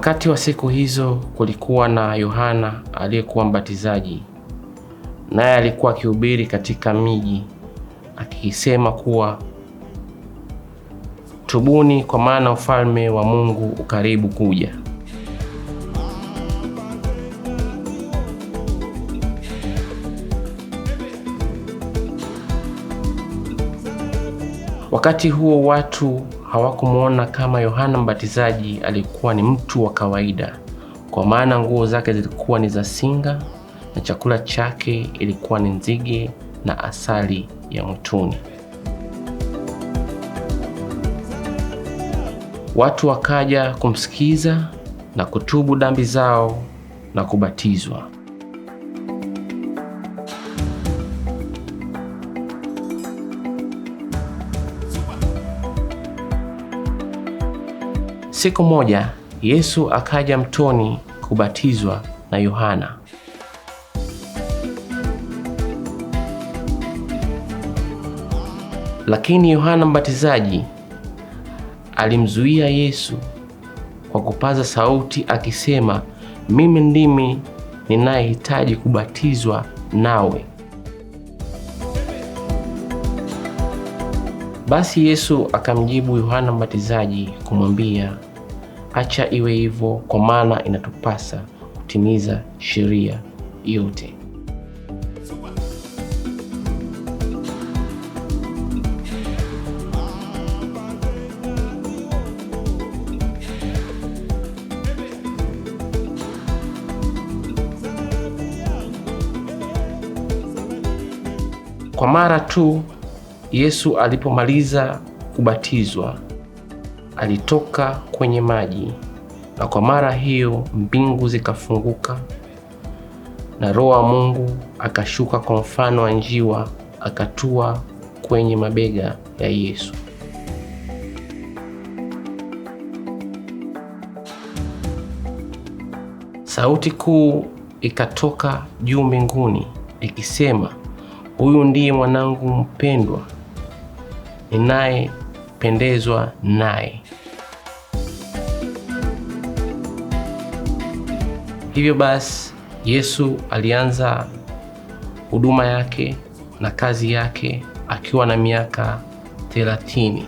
Wakati wa siku hizo kulikuwa na Yohana aliyekuwa mbatizaji, naye alikuwa akihubiri katika miji akisema kuwa, tubuni, kwa maana ufalme wa Mungu ukaribu kuja. Wakati huo watu hawakumwona kama Yohana Mbatizaji alikuwa ni mtu wa kawaida, kwa maana nguo zake zilikuwa ni za singa na chakula chake ilikuwa ni nzige na asali ya mwituni. Watu wakaja kumsikiza na kutubu dhambi zao na kubatizwa. Siku moja Yesu akaja mtoni kubatizwa na Yohana. Lakini Yohana Mbatizaji alimzuia Yesu kwa kupaza sauti akisema, mimi ndimi ninayehitaji kubatizwa nawe. Basi Yesu akamjibu Yohana Mbatizaji kumwambia, acha iwe hivyo, kwa maana inatupasa kutimiza sheria yote. Kwa mara tu Yesu alipomaliza kubatizwa, alitoka kwenye maji, na kwa mara hiyo mbingu zikafunguka na Roho wa Mungu akashuka kwa mfano wa njiwa akatua kwenye mabega ya Yesu. Sauti kuu ikatoka juu mbinguni ikisema, huyu ndiye mwanangu mpendwa, ninayependezwa naye. Hivyo basi Yesu alianza huduma yake na kazi yake akiwa na miaka 30.